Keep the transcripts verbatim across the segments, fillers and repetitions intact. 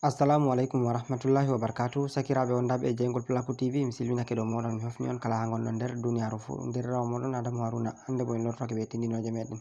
Assalamu alaikum wa rahmatullahi wa barakatuh. Sakiraaɓe wondaaɓe e jeyngol Plaku T V, mi silminake dow mooɗon, mi hofni on kala haa ngonɗon nder duniyaaru fuu. Nderɗiraawo mooɗon Adamu Haruna. Hannde bo en lortoke bee tindinooje meɗen.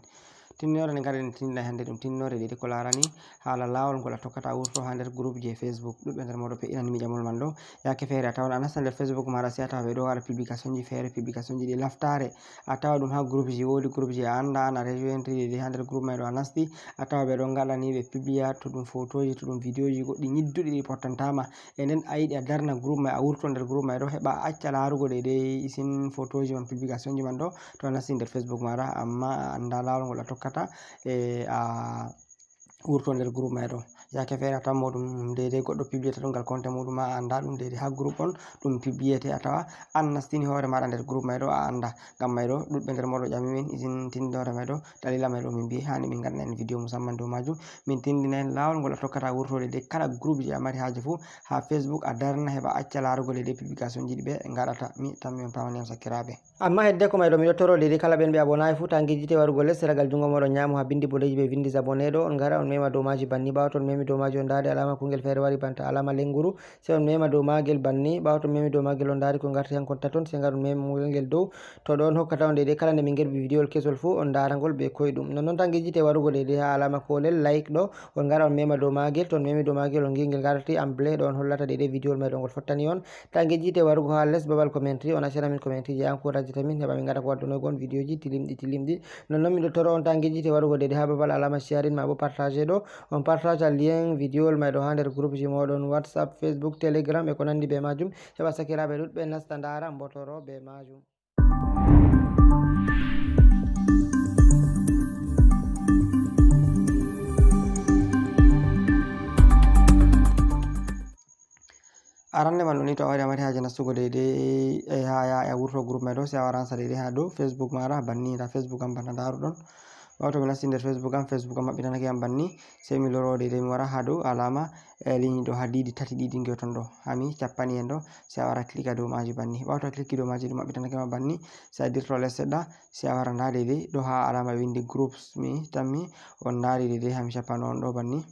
Tindinoore nde ngarɗen tindinay hannde ɗum tindinoore ɗiɗi ko laarani haala laawol ngol a tokkata a wurto haa nder groupe ji e Facebook. Ɗuɗɓe nder mooɗon pe'inani mi jamol man ɗo. Yaake feere a tawan a nasta nder Facebook maaɗa, sey a tawa ɓe ɗo waɗa publication ji feere, publication ji ɗi laftaare. A tawa ɗum haa groupe ji, woodi groupe ji a annda, an a rejoindre ɗi haa nder groupe may ɗo a nasti, a tawa ɓe ɗon ngaɗani ɓe publia, to ɗum photoji, to ɗum videoji goɗɗi nyidduɗi ɗi pottantama. E nden a yiɗi a darna groupe may, a wurto nder groupe may ɗo, heɓa a acca laarugo deydey isin photoji man, publication ji man ɗo, to a nasti nder Facebook maaɗa, amma a annda laawol ngol a tokkata, e a wurto nder groupe may ɗo. Yaake feere a tammo ɗum deydey goɗɗo publiata ɗum ngal compte muɗum, a annda ɗum deydey haa groupe on ɗum publiete, a tawa an nastini hoore maaɗa nder groupe may ɗo, a annda. Ngam may ɗo, ɗuɗɓe nder mooɗon ƴami min isin tindinoore may ɗo, dalila may ɗo min mbi'i haani min ngaɗana en video musamman dow maajum. Min tindina en laawol ngol a tokkata wurtode de kala groupe ji a mari haaje fuu haa Facebook a darna heɓa acca laarugo deydey publication ji ɗi ɓe ngaɗata. Mi tammi on paamani am sakiraaɓe. Amma hedde ko may ɗo, miɗo toro deydey kala ɓen ɓe abonaay fuu, ta ngejjite warugo les, seragal junngo mooɗon nyaamo haa binndi boɗeeji ɓe winndi abonné ɗo, on ngara on mema dow maaji banni. Ɓaawo to on memi dow maaji on ndaari alaama kungel feere wari banta alaama lennguru, sey on mema dow maagel banni. Ɓaawo to on memi dow maagel on ndaari ko ngarti hankon taton, sey ngar on mema ngel dow. To ɗo on hokkata on deydey kala nde min ngerbi vidéowol kesol fuu on ndaara ngol bee koyɗum. Nonnon ta ngejjite warugo deydey haa alaama koolel like ɗo, on ngara on mema dow maagel. To on memi dow maagel on ngi ngel ngarti en bleu ɗo on hollata deydey vidéowol may ɗo ngol fottani on. Ta ngejjite warugo haa les babal commentary, on accana min commentary je encourageta min heɓa min ngaɗa ko waddunoygo on vidéoji tilimɗi tilimɗi. Nonnon miɗo toro on ta ngejjite warugo deydey haa babal alaama sharing maa bo partage ɗo. On partage lien vidéowol may ɗo haa nder groupe ji mooɗon WhatsApp, Facebook, Telegram e ko nanndi bee maajum. Heɓa sakiraaɓe ɗuɗɓe nasta ndaara, mbotoro bee maajum. Arande man ɗo ni, to a wari a mari haaje nastugo deydey, e, haa ya, a wurto groupe may ɗo, sey a wara nasta deydey haa dow Facebook maaɗa banni, nda Facebook am bana ndaaruɗon. Ɓaawo to mi nasti nder Facebook am, Facebook am maɓɓitanake am banni, sey mi loro deydey mi wara haa dow alaama, e, ligne ɗo haa diidi tati ɗiɗi ngew ton ɗo, haa mi cappani en ɗo, sey a wara klika dow maaji banni. Ɓaawo to a kliki dow maaji ɗum maɓɓitanake ma banni, sey a dirto les seɗɗa, sey a wara nda deydey ɗo haa alaama winndi groups, mi tammi on ndaari deydey haa mi cappano on ɗo banni.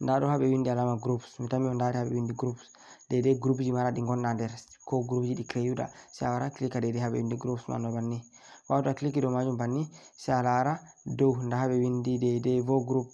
Nda ɗo haa ɓe winndi alaama groups, mi tammi on ndaari haa ɓe winndi groups, deydey groupe ji maaɗa ɗi ngonɗa nder, ko groupe ji ɗi créuɗa, sey a wara klika deydey haa ɓe winndi groups man ɗo banni. Ɓaawo to a kliki dow maajum banni, sey a laara dow nda haa ɓe winndi deydey vos groupes.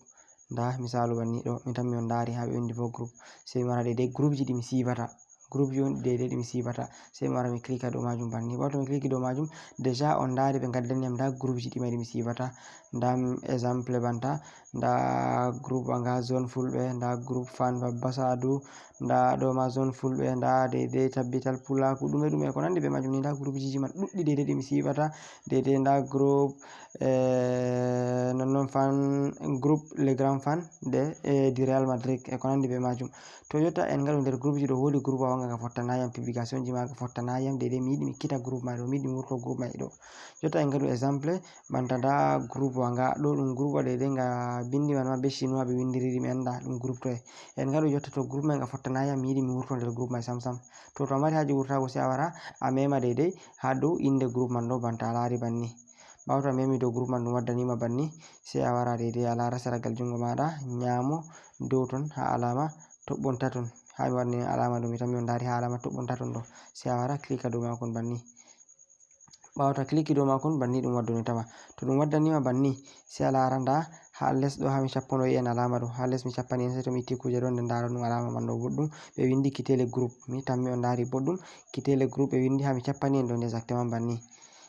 Nda misaalu banni ɗo, mi tammi on ndaari haa ɓe winndi vos groupes, sey mi wara deydey groupe ji ɗi mi siifata. Groupe ji on deydey ɗi mi siifata, sey mi wara mi klika dow maajum banni. Ɓaawo to mi kliki dow maajum, déjà on ndaari ɓe ngaddani am nda groupe ji ɗi may ɗi mi siifata. Nda exemple banta, nda groupe wa nga zone fulɓe, nda groupe fan Babba Sadu, nda ɗo ma zone fulɓe, nda deydey tabbital pulaaku, ɗume ɗume ko nanndi bee maajum ni. Nda groupe ji man ɗuɗɗi deydey ɗi mi siifata, deydey nda groupe, e, nonnon fan, groupe les grands fans de, e, du Real Madrid e ko nanndi bee maajum. To jotta en ngaɗu nder groupe ji ɗo, woodi groupe wa nga fottanaay am, publication ji maaga fottanaay am, deydey mi yiɗi mi kita groupe may ɗo, mi yiɗi mi wurto groupe may ɗo. Jotta en ngaɗu exemple, banta nda groupe wa nga ɗo, ɗum groupe wa deydey nga binndi man ma bee chinois ɓe winndiri ɗi, mi annda ɗum groupe toye. En ngaɗu jotta to groupe may nga fottanaay am, mi yiɗi mi wurto nder groupe may sam sam. To, to a mari haaje wurtaago sey a wara a mema deydey haa dow innde groupe man ɗo banta a laari banni. Ɓaawo to a memi dow groupe man ɗum waddani ma banni, sey a wara deydey a laara seragal junngo maaɗa nyaamo dow ton haa alaama toɓɓon taton. Haa mi waɗani alaama ɗo, mi tammi on ndaari haa alaama toɓɓon taton ɗo. Sey a wara klika dow maakon banni. Ɓaawo to a kliki dow maakon banni ɗum waddani tama. To ɗum waddani ma banni, sey a laara nda haa les ɗo haa mi cappanoyi en alaama ɗo. Haa les mi cappani en, sey to mi itti kuuje ɗo nde ndaara ɗum alaama man ɗo boɗɗum. Ɓe winndi quitter le groupe. Mi tammi on ndaari boɗɗum. Quitter le groupe ɓe winndi haa mi cappani en ɗo nde exactement banni.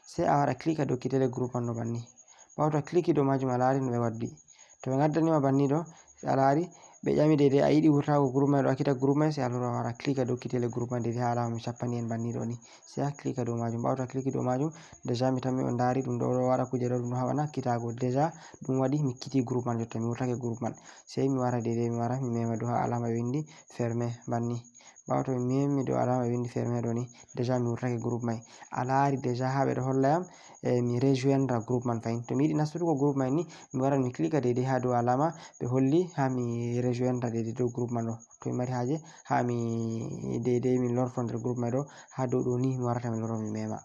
Sey a wara klika dow quitter le groupe man ɗo banni. Ɓaawo to a kliki dow maajum a laari no ɓe waddi. To ɓe ngaddani ma banni ɗo, a laari ɓe ƴami deydey a yiɗi wurtaago groupe may ɗo, a kita groupe may, sey a loro a wara klika dow quitter le groupe man deydey haa alaama mi cappani en banni ɗo ni. Sey a klika dow maajum. Ɓaawo to a kliki dow maajum, déjà mi tammi on ndaari ɗum ɗo, ɗo waɗa kuuje ɗo, ɗum ɗo haɓana kitaago. Déjà ɗum waɗi mi kiti groupe man jotta, mi wurtake groupe man. Sey mi wara deydey, mi wara mi mema dow haa alaama ɓe winndi fermer banni. Ɓaawo to mi memi dow alaama ɓe winndi fermer ɗo ni, déjà mi wurtake groupe may. A laari déjà haa ɓe ɗo holla yam, e, mi rejoindre groupe man fahin. To mi yiɗi nastugo groupe may ni, mi waran mi klika deydey haa dow alaama ɓe holli haa mi rejoindre deydey dow groupe man ɗo. To mi mari haaje haa mi deydey mi lorto nder groupe may ɗo, haa dow ɗo ni mi warata mi loro mi mema.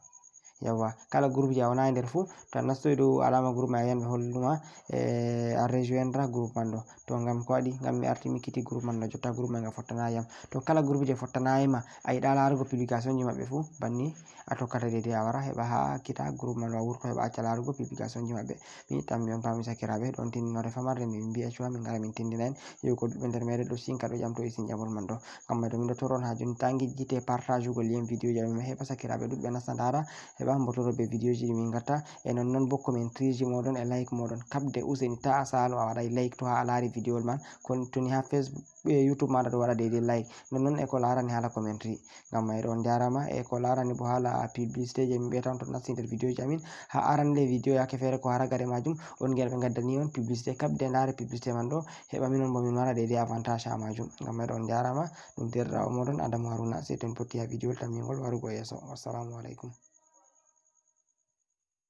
Yawwa, kala groupe ji a wona e nder fuu, to a nastoy dow alama groupe ma, a yiyan ɓe holluma, e, a rejoindre groupe man ɗo. To ngam ko waɗi, ngam mi arti mi kiti groupe man ɗo, jotta groupe man nga fottanayi yam. To kala groupe je fottanayi ma, a yiɗa larugo publication ji maɓɓe fuu, banni a tokkata daidai a wara heɓa ha kita groupe man wa wurto heɓa acca larugo publication ji maɓɓe. Mi tammi on pami sakiraɓe, ɗon tinninore famarde nde min mbi'a cuwa min ngara min tindina en. Yo ko duɓe nder meɗen ɗo sinka ɗo ƴamto e sin ƴamol man ɗo. Ngam mai ɗo min ɗo toron ha joni ta ngijjite partage ugo lien vidéo ji amin heɓa sakiraɓe ɗuɗɓe nasta ndara heɓa mbotoro be vidéo ji ɗi min gatta. E non non bo commentary ji moɗon e like moɗon. Kabde useni ta a salo a waɗay like to ha a lari vidéo man. Kon toni ha Facebook e YouTube maɗa ɗo waɗa daidai like. Non non e ko larani hala commentary. Ngam mai ɗo on jarama e ko larani bo hala publicité je min ɓe tan to nasti nder vidéo ji amin. Ha aran le vidéo yake fere ko haragare majum on ngel ɓe gaddani on publicité. Kabde ndare publicité man ɗo heɓa minon bo min mara daidai avantage ha majum. Ngam mai ɗo on jarama, ɗum derɗirawo moɗon Adamu Haruna. Sey to en potti ha vidéo tammingol warugo yeeso. Wassalamu alaikum.